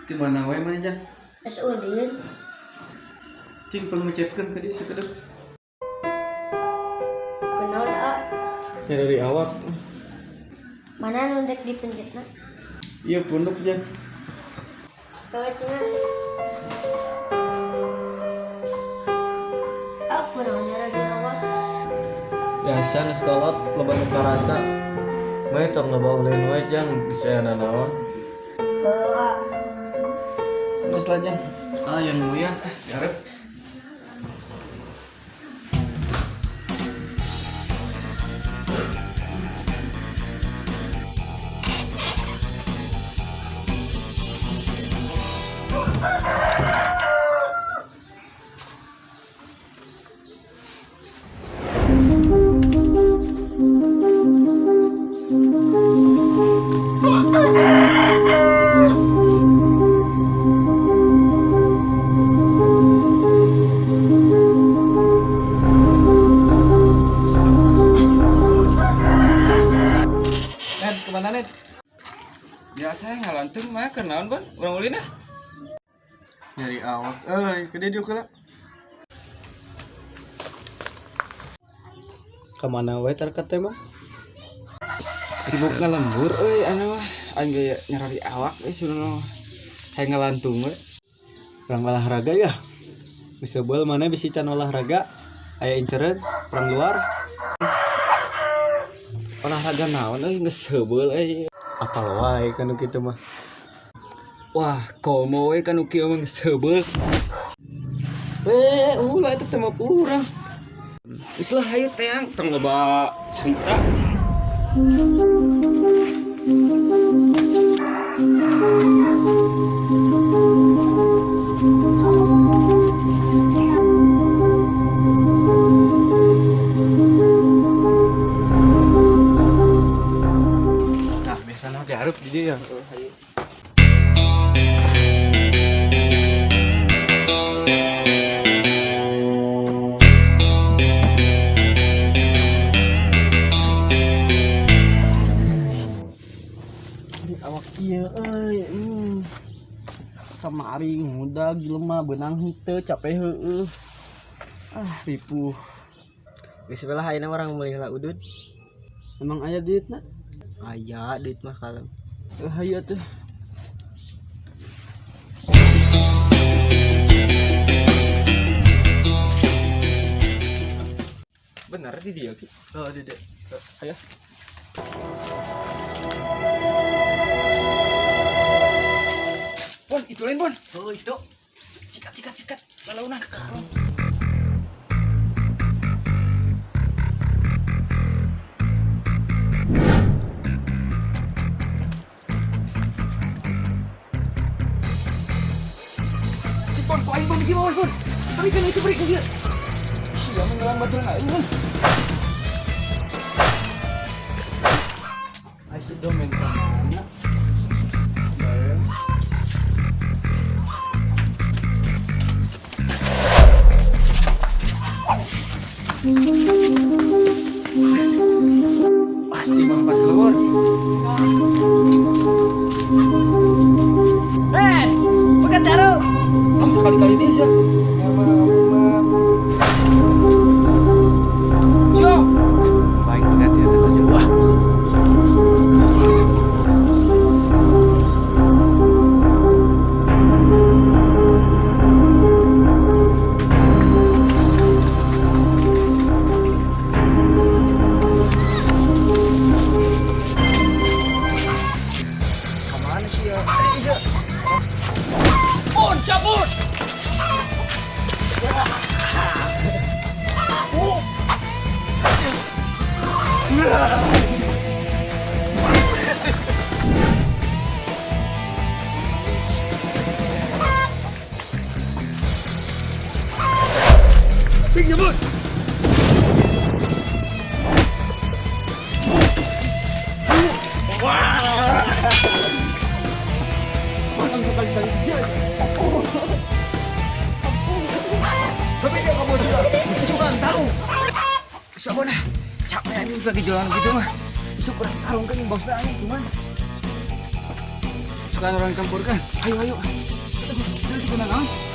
Di mana wae mana jang? Geus ulin. Cing pangmecetkeun ka dieu sakedep. Kunaon a? Nyari awak. Mana nu dek dipencetna? Iya punduk jang. Bawa cenah. Ah, kunaon nyari awak? Biasa geus kolot loba nu karasa. Mah tong loba ulin wae jang bisa aya nanaon. Heuh, a. Geus lah jang. Ah yang muya garep. Net, kemana net? Biasa ngalantung mah keur naon Bon? Urang ulin ah. Nyari awak. Eh, ke dieu heula. Kemana wae tarkat teh mah? Sibuk ngalembur euy anu mah. Aing ge nyarari awak euy suruh hayang ngalantung we. Urang olahraga ya. Bisa bol mana bisi can olahraga. Aya incereun perang luar. Olahraga naon euy geus heubeul euy. Apal wae kan kitu mah. Wah, komo we kan kieu mah geus heubeul. Eh, ulah itu teh mah kurang. Geus lah hayu teang tong loba carita. Nah, biasana diharap di dieu ya. Hayu. Di awak ieu euy. Kamari ngudag jelema beunang henteu capek heueuh. Ah, ripuh. Geus bae lah ayeuna urang meuli heula udud. Emang aya duitna? Aya duit mah kalem. Hayu atuh. Bener di dieu Ki. Oh, di dieu. Hayu. Bon, itu lain Bon. Oh, itu. Sikat sikat sikat. Salauna. Cik Bon, ku aing Bon kieu Bon. Berikan itu berikan dia. Sia menggelang baturan aing euy. Ai si domen ka mana? Bae. Pasti empat keluar. Eh, bukan taruh. Tong sekali-kali dia sia. Siap. Baik, hati hati saja. Wah. Kemana sih ya? Bon, cabut. Pinggir, Bon. Makan sekali-kali. Tapi dia kamu juga. Suka tarung. Siapa nah? Capek anjing lagi jalan gitu mah. Isuk kurang tarung kan bosnya anjing cuman. Suka orang tempur kan? Ayo ayo. naon?